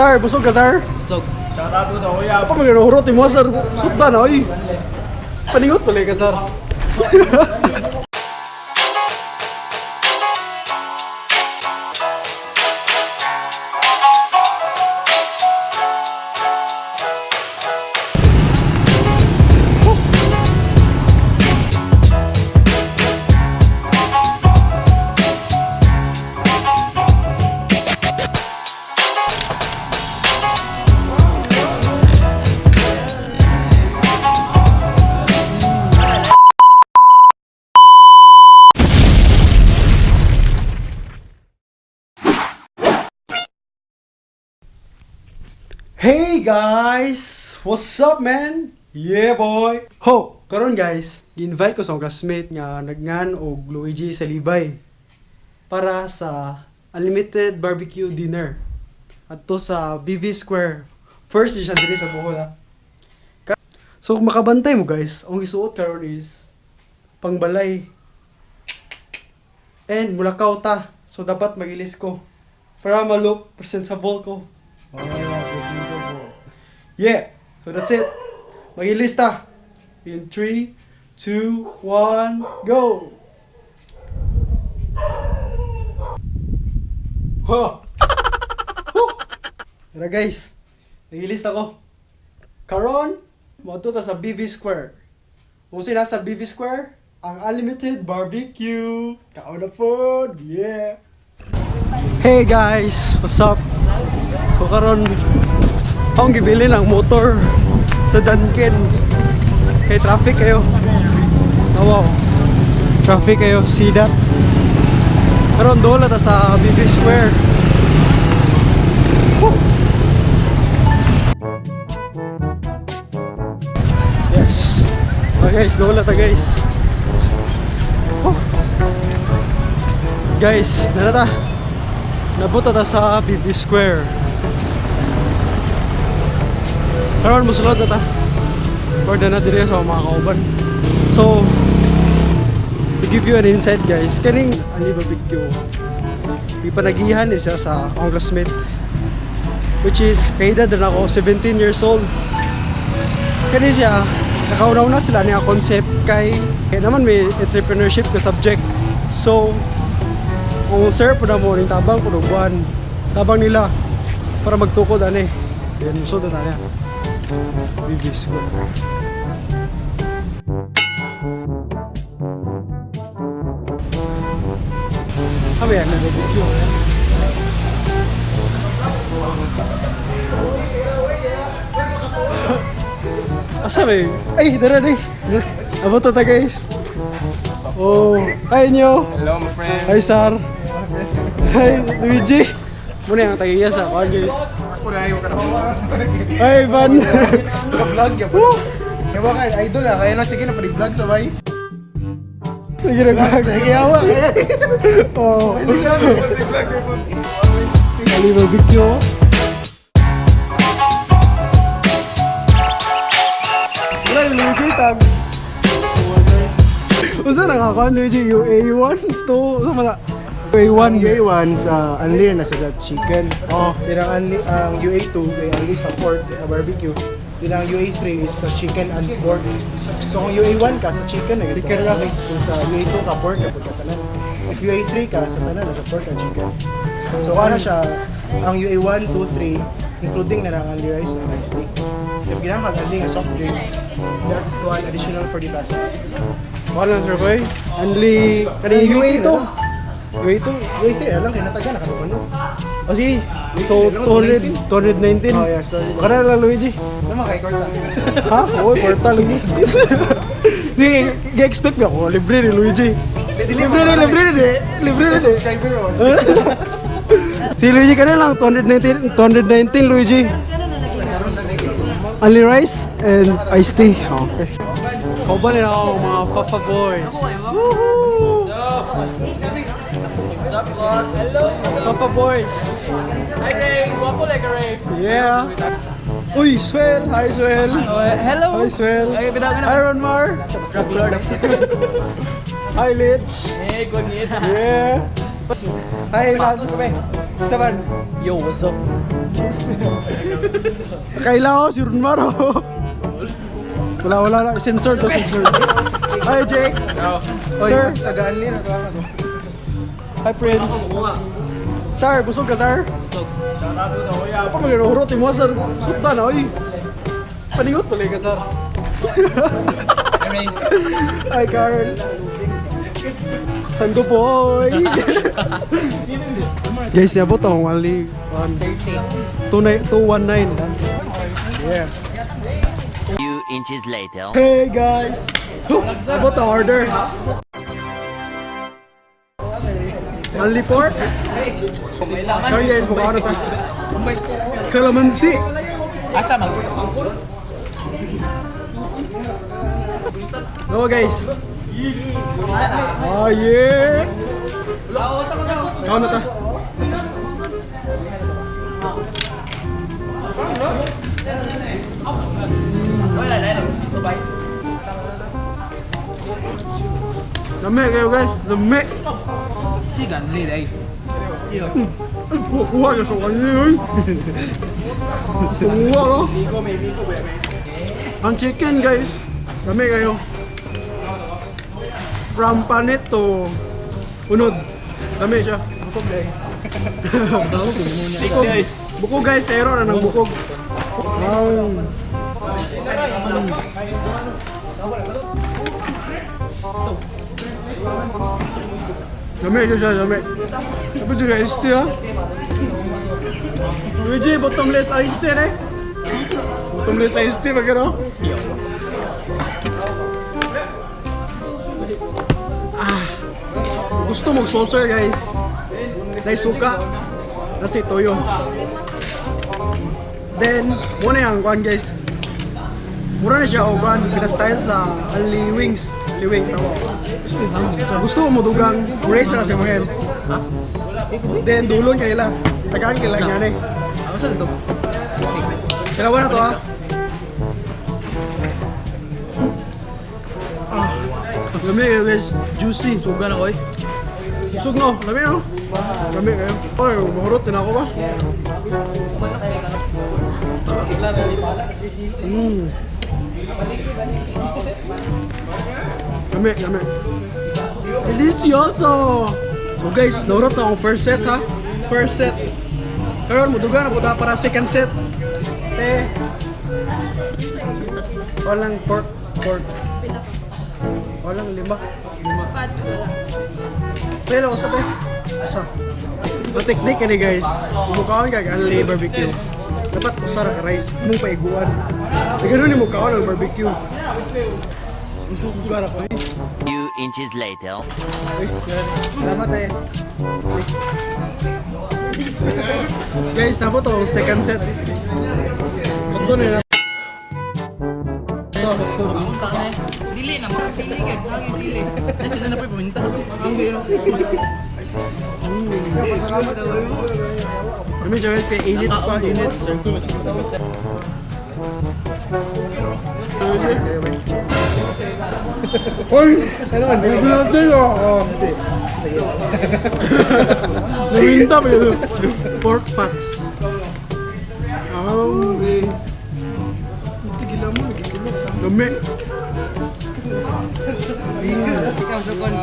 Sir, busog ka, sir? Busog. Shout out ko sa kuya. Pa magano mo, sir. Sugta na oy. Paningot pala ka, sir. Hey guys! What's up, man? Yeah, boy! Ho! Karon guys, gi-invite ko sa akong classmate nga nagngan og Luigi sa Libay para sa unlimited barbecue dinner adto sa BV Square. First siya diri sa Bohol, ha. So kung makabantay mo guys, ang isuot karon is pangbalay. And mulakaw ta. So dapat magilis ko para ma-look presentable ko. Oh, presentable. Yeah. So that's it. Magilis ta. In 3, 2, 1, go! Huh! Huh! Tara guys, nagilis ako. Karon, moadto ta sa BV Square. Kung sina sa BV Square, ang unlimited barbecue. Kaon na food, yeah! Hey guys, what's up? So karon, akong gibili ng motor sa Dunkin. Kay traffic kayo. Oh, wow. Traffic kayo, see that? Karon dola ta sa BV Square. Woo! Yes. Oh guys, dola ta, guys. Woo! Guys, nara ta. Nabuta ta sa BV Square. Karon mosulod na ta. Order na diri sa mga kauban. So, to give you an insight guys, kaning Ali Barbecue, ipanagihan ni siya sa akong classmate, which is, kay edad na ako, 17 years old. Kani siya, nakaunaw na sila niya concept kay naman may entrepreneurship ka subject. So, kung sir po na mo, ning tabang po buwan, tabang nila para magtukod ani. Then, so na tayo. BB Square. Kami yan, nag-video. Asa ba yun? Ay, dara di. Abot ta guys. Oh, hi nyo. Hello, my friend. Hi, sir. Hi, Luigi. Muna yung tagiya sa kuan, guys. Ako na yung ka na. Hi, Ivan. Vlog ya. Kaya ba kayo idol ah, kaya na sige na pag-vlog sabay. Sige na, vlog. Sige awa. Oh. Ali barbecue. Wala yung Luigi tag. Unsa na ka kuan, Luigi? UA1 2 sa mala. UA1. UA1 sa unli na sa chicken. Oh. Then ang unli, ang UA2 kay unli sa pork na barbecue. Then ang UA3 is sa chicken and pork. So kung UA1 ka sa chicken na Chicken ra. Kung sa UA2 ka, pork na pud ka tanan. If UA3 ka sa tanan na sa pork and chicken. So ano siya, ang UA1, 2, 3 including na lang ang unli rice and rice tea. If ginahan ka unli nga soft drinks, that's one additional 40 pesos. Wala sir boy. Only kani UA2. UA2. UA3 na lang kay nataga na karon. O sige. So 200 219. Oh, yes, 219. Baka na lang, Luigi. Tama kay kwarta. Ha? Oo, portal lagi. Di, gi-expect ba ako? Libre ni Luigi. Libre ni, libre ni, libre ni. Subscriber mo. Si Luigi ka na lang, 219, 219 Luigi. Only rice and iced tea. Okay. Kauban nila ako mga Fafa Boys. Woohoo! Hello. Fafa Boys. Hi Ray, guwapo like a Ray. Yeah. Uy, Swell! Hi, Swell! Oh, hello. Hi, Swell! Ay, bitaw ka na. Hi, Ronmar! Hi, Lich! Hey, good night. Yeah! Hi, Lance. Saban. Yo, what's up? Kaila ko, si Runmaro. Wala, wala, wala. Censored to, censored. Hi, Jake. Sir. Sagaan niya na to. Hi, Prince. Sir, busog ka, sir? Busog. Apa mag-urot mo, sir? Sukta na, oy. Paningot pala ka, sir. Hi, Ray. Hi, Carl. Sanggo boy. Guys, niabot ang wali. 219. Yeah. Few inches later. Hey guys! Huh, abot ang order. Only pork? Sorry guys, mukha ano ta? Calamansi! Asa mag No guys. Oh yeah! Ikaw na ta. Lami kayo guys, lami! Si Ganli day. Ay, kuha niya sa kanya oy. Kumuha no? Ang chicken guys, lami kayo. From panit to unod. Lami siya. Bukog day. Bukog. Bukog guys, error na ng bukog. Wow. Lami siya, lami. Dapat juga iced tea ah. Luigi, bottomless iced tea eh. Bottomless iced tea ba gano? Ah. Gusto mag saucer guys. Dahil suka. Nasi toyo. Then, muna yung kuan guys. Mura na siya o kuan, pina-style sa Ali Wings. Ali Wings na gusto mo dugang, raise na sa mga hands. Then dulon kay ila. Tagaan kay lang yan eh. Ano sa dito? Sisig. Dalawa na to ha. Ah, lami kayo guys. Juicy. Suga na koy. Busog no? Lami no? Lami kayo. Oy, mahurot din ako ba? Lami, lami. Delicioso! So guys, naurot na akong first set ha. First set. Karon mo duga na po ta para second set. Te. Walang pork, pork. Walang lima. Lima. Fats wala. Pero usa te. Usa. Ang technique ani guys. Mukhaon kag only barbecue. Dapat usa ra ka rice mong paiguan. Sa ganun ni mukhaon ang barbecue. Usog ra ko eh. Few inches later. Uy, salamat eh. Uy. Guys, nabot ang second set. Ito na na. Ito, ito. Dili na mga sili gyud, ang sili. Sila na po'y paminta. Kami siya guys, kay init pa, init. Uy! Ano man? Nagulat oh. Nawinta pa yun. Pork fats. Oh. Lami. Ikaw sukon.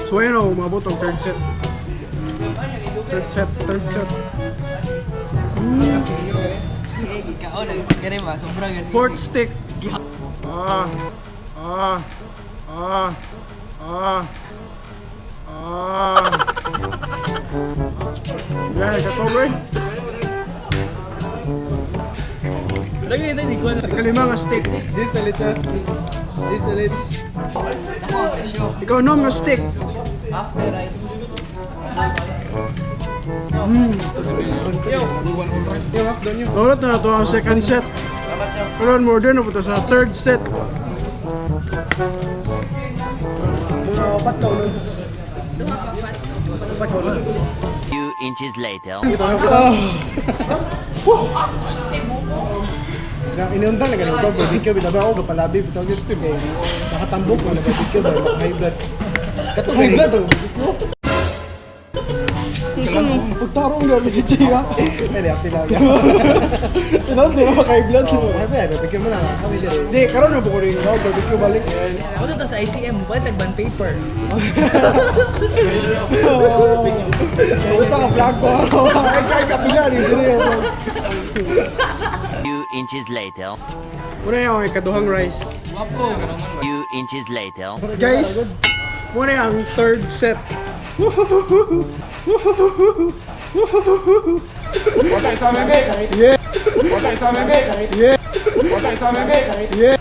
So ayun o, umabot ang third set. Third set, third set. Eh, ikaw na kare ba sobra kasi. Fourth stick. Ah. Ah. Ah. Ah. Ah. Yan, katobre. Lagi ito ni kuan. Kalima nga stick. This na lit siya. This na lit. Nako ang presyo. Ikaw nom nga stick. Half the rice. Yung half doon yun. Ulit na ito ang second set. Pero more na punta sa third set. Mga apat ka ulo. Duha pa fats. Apat ka ulo. Few inches later. Ah. Na inundang na ganito barbecue bitaw ba ako gapalabi bitaw gyud kay nakatambok man na barbecue ba high blood. Kato High blood oh. Pagtarong gani chiga. Ay, di lang. Ilan di ba high blood? Oh, high blood barbecue mo na kami diri. Di karon na ko rin barbecue balik. Ako to sa ICM, ba tagban paper. Usa ka vlog ko. Ay kay kapila ni diri. 2 inches later. Muna yung ikaduhang rice. 2 inches later. Guys, muna ang third set. Yeah. Yeah. Yeah. Yeah.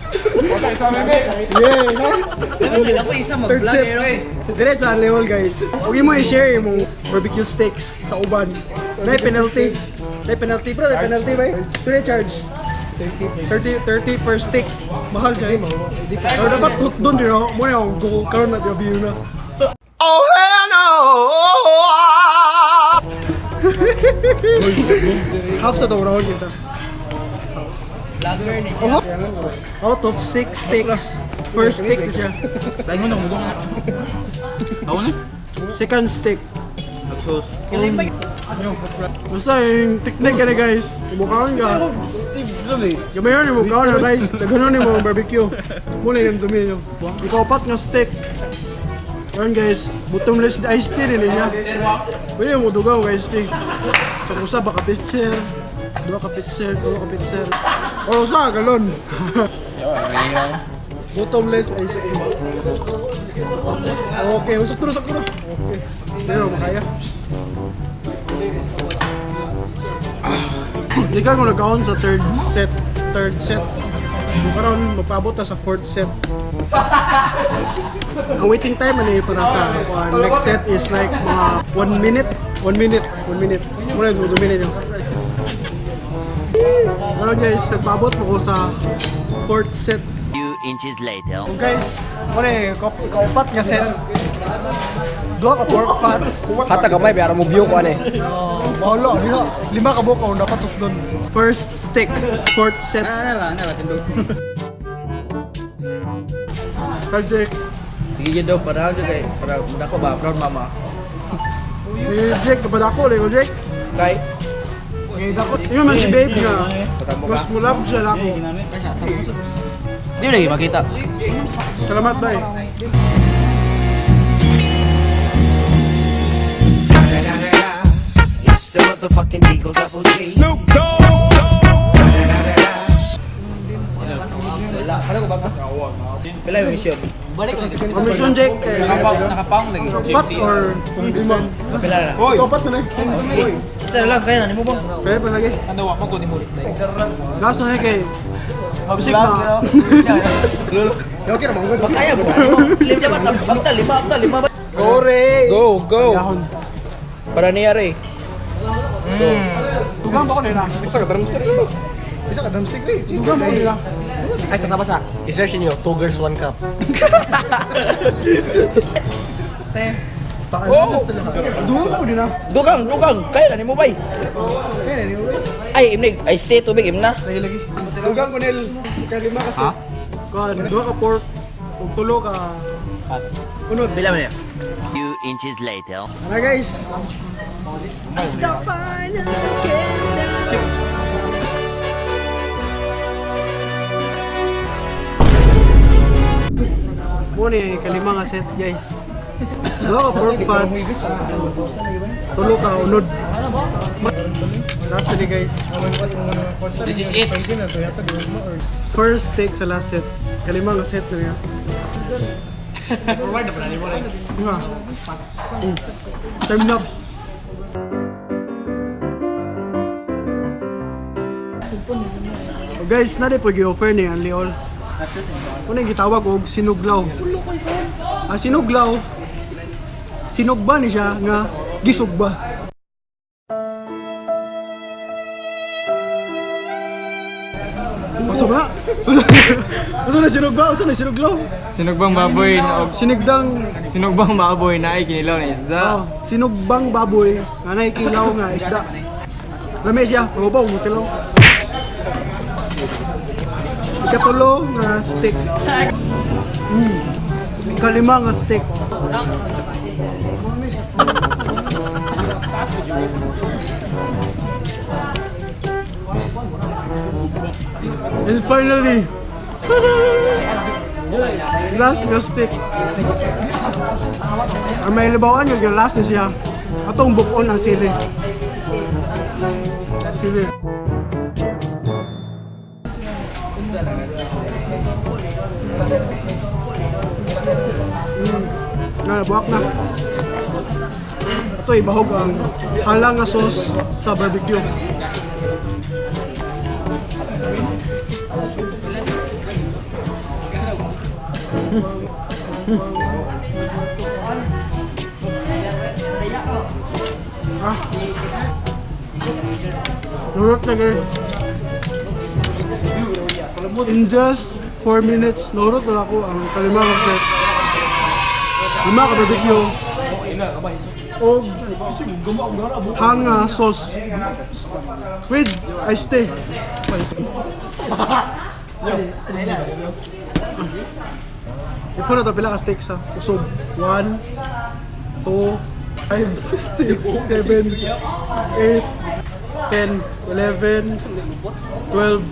Dapat nila ko isa Third mag-vlog set. eh. Dire sa level guys. Huwag mo i-share yung barbecue steaks sa uban. May penalty. May penalty bro, may penalty ba? Today charge. 30 30 per stick. Mahal siya. Pero dapat tut doon dito. Mo na yung go karon na gabi na. Oh hell no! Half sa daw round isa. Vlogger ni siya. Oh, out of 6 sticks. First stick na siya. Bangon na mugong. Ako na? Second stick. Nagsos. Basta yung technique na guys. Mukhaon ka. Gamayon yung mukhaon na rice. Daghanon yung mga barbecue. Muna yung dumi nyo. Ikaupat nga steak. Karon guys, bottomless iced tea rin niya. Pwede mo dugaw guys tea. Sa kusa baka pitcher. Duha ka pitcher, duha ka pitcher. O usa galon. Bottomless iced tea. Okay, usok to, usok to. Okay. Hindi na makaya. Di ka kung nagkaon sa third set. Third set. Kung karon magpaabot ta sa fourth set. Ang waiting time ano para sa next set is like mga 1 minute, 1 minute, 1 minute. Muna yung 2 minute yun. Karon guys, nagpaabot mo ko sa fourth set. 2 inches later. So guys, muna eh, kaupat nga set. Duha ka pork fats. Hata gamay para mo view ko ani. Bahala, lima, lima ka buok ang dapat doon. First stick, fourth set. Ano ba? Ano ba? Tindog. Project. Sige yun daw, para dyan kay, para dako ba, proud mama. Ni Jake, kapada ako, Lego Jake. Kay, Yun man si babe nga. Mas mulab siya lang ako. di mo lagi makita. Salamat, bye. It's the motherfucking Eagle Double G. Wala, ano ko ba ka? Pila yung mission? Commission Jake. Nakapaong lagi. Kapat or lima? Pila na. Kapat na eh. Isa na lang, kaya na, nimo ba? Kaya pa lagi. Ano wa mo ko ni Murit na. Last na eh kay. Bisik na. Okay ra man gud. Kaya mo na. Lima ba? Bangta, lima, bangta, lima ba? Go, Ray! Go, go! Para niya, Ray. Tugang ba ko nila? Isa ka drumstick. Isa ka drumstick rin. Tugang ba ko nila? Ay, sa basa. I-search niyo, two girls, one cup. Paano sa lahat? Dugang ba ko nila? Dugang, dugang! Kaya na nimo bay. Kaya na ni Ay, imnig. Ay, stay tubig, imna. Lagi lagi. Dugang ko nil. Kalima kasi. Kuan, duha ka pork. Ug tulo ka. Unod. Pila man niya? 2 inches later. Tara guys. Muna yung kalima nga set guys. Duha ka pork fats. Tulo ka unod. Last ni guys. This is it. First take sa last set. Kalima nga set na niya. Forward na pala ni Murit. Lima. Time up. Oh, guys, na po gi-offer ni ang Leol. Una gitawag og sinuglaw. Ang sinuglaw, sinugba ni siya nga gisugba. Usa ba? Usa na sinugba, usa na sinuglaw. Sinugbang baboy na Sinigdang sinugbang baboy na ay kinilaw na isda. Oh, sinugbang baboy nga nakikilaw nga isda. Lami siya, mababaw mo tilaw. Ikatulo nga steak. Ikalima nga steak. And finally, last nga steak. Ang may libawan yung last na siya. Atong bukon ang sili. Sili. Na, buwak na. Ito, ibahog ang hala nga sauce sa barbecue. Ah. Nurot na, guys. In just 4 minutes, nurot na ako ang kalima ka set. Lima ka barbecue. O hanga sauce with iced tea. Ipo na to pila ka steaks ha. Usog. 1, 2, 5, 6, 7, 8, 10, 11, 12,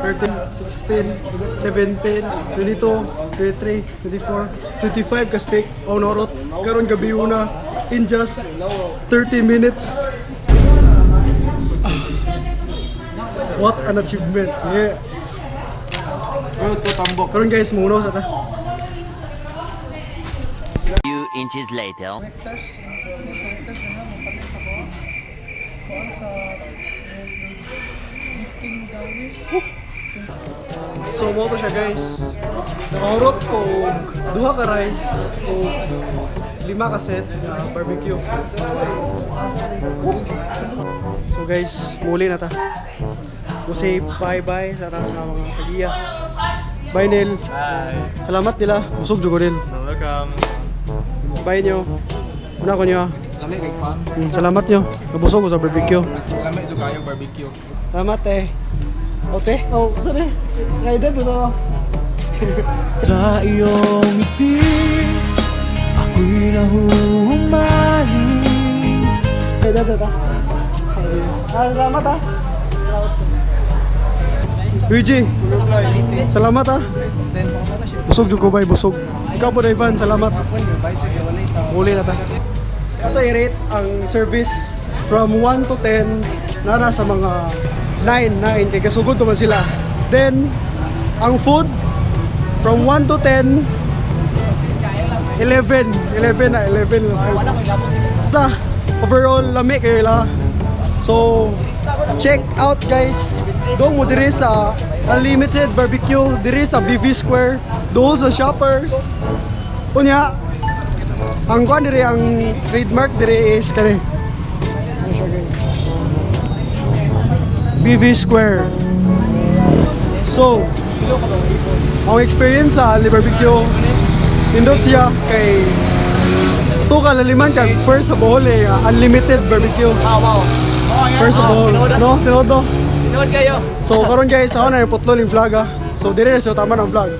13, 16, 17, 22, 23, 24, 25 ka steak. Oh, norot. Karon gabi una in just 30 minutes. Ah, what an achievement. Yeah. Pero to tambok. Karon guys, muno sa ta. Few inches later. So mo to siya, guys. Nakahurot ko og duha ka rice o lima ka set na barbecue. So guys, muli na ta. We'll say bye-bye sa ta sa mga tagiya. Bye, Neil. Bye. Salamat nila. Busog jud ko, Neil. Welcome. Bye nyo. Una ko nyo ah. Lami kay pan. Salamat nyo. Nabusog ko sa barbecue. Lami jud kayo barbecue. Salamat eh. Ote? Oh, sorry. Kaidad ito. Sa iyong ngiti, ako'y nahuhumaling. Kaidad ito. Ah, salamat ah. Luigi, salamat ah. Busog jud ko bay, busog. Ikaw po na, Ivan, salamat. Uli na ta. Ito i-rate ang service from 1 to 10 nara sa mga 9, 9 kay kasugod man sila. Then ang food from 1 to 10, 11, 11 na 11 na food. Ta, overall lami kayo la. So check out, guys. Go mo diri sa Unlimited Barbecue diri sa BV Square. Dool sa shoppers. Unya, ang kuan diri, ang trademark diri is kani. Ano siya, guys? BV Square. So, ang experience sa Ali Barbecue, nindot siya kay to kalaliman kag first sa Bohol eh, unlimited barbecue. First of all, no? Tinuod no? Tinuod kayo. So karon guys, ako na iputlo yung vlog ah. So dire na siya tama ng vlog.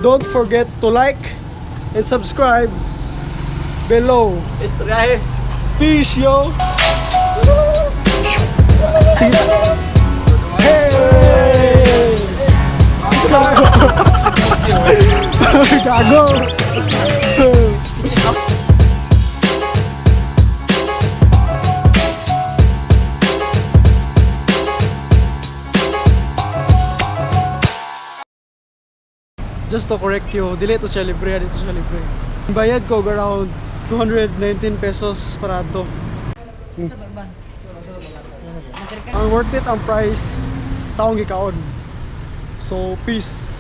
Don't forget to like and subscribe below. Istoryahe. Peace, yo! Hey! Gago! Just to correct you, dili to siya libre, dito siya libre. Bayad ko around 219 pesos para to. Ang worth it ang price sa akong gikaon. So, peace.